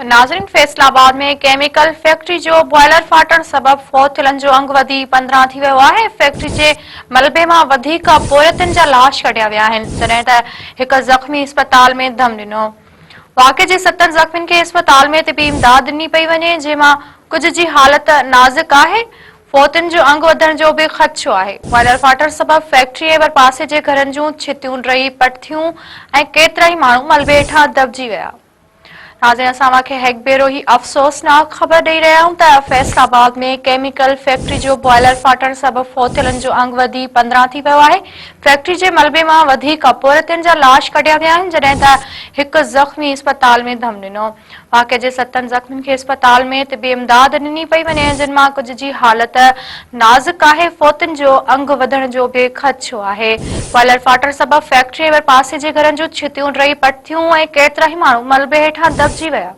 ناظرين فيصل آباد ۾ chemical factory جو بوائلر ڦاٽڻ سبب فوت ٿيلن جو انگ وڌي 15 ٿي ويو آهي، فيڪٽري جي ملبي مان وڌيڪ پورهيتن جا لاش ڪڍيا ويا آهن، جڏهن ته هڪ زخمي اسپتال ۾ دم ڏنو. واقعي جي ستن زخمين کي اسپتال ۾ طبي امداد ڏني پئي وڃي، جنهن مان ڪجهه جي حالت نازڪ آهي، فوتين جو انگ وڌڻ جو به خدشو آهي. بوائلر ڦاٽڻ سبب فيڪٽري ۽ ڀرپاسي جي گهرن جون ڇتيون ڊهي پٽ ٿيون ۽ ڪيترائي ماڻهو ملبي هيٺان دٻجي ويا. ناظرين اسان اوهان کي هڪ ڀيرو هي افسوسناڪ خبر ڏئي رهيا آهيون ته فيصل آباد ۾ ڪيميڪل فيڪٽري جو بوائلر ڦاٽڻ سبب فوت ٿيلن جو انگ وڌي 15 ٿي ويو آهي فيڪٽري جي ملبي مان وڌيڪ پورهيتن جا لاش ڪڍيا ويا آهن جڏهن ته هڪ زخمي اسپتال ۾ دم ڏنو واقعي جي ستن زخمين کي اسپتال ۾ طبي امداد ڏني پئي وڃي جن مان ڪجهه جي حالت نازڪ آهي فوتين جو انگ وڌڻ جو به خدشو آهي بوائلر ڦاٽڻ سبب فيڪٽري ۽ ڀرپاسي جي گهرن جون ڇتيون ڊهي پٽ ٿيون ۽ ڪيترائي ماڻهو ملبي هيٺان دٻجي ويا.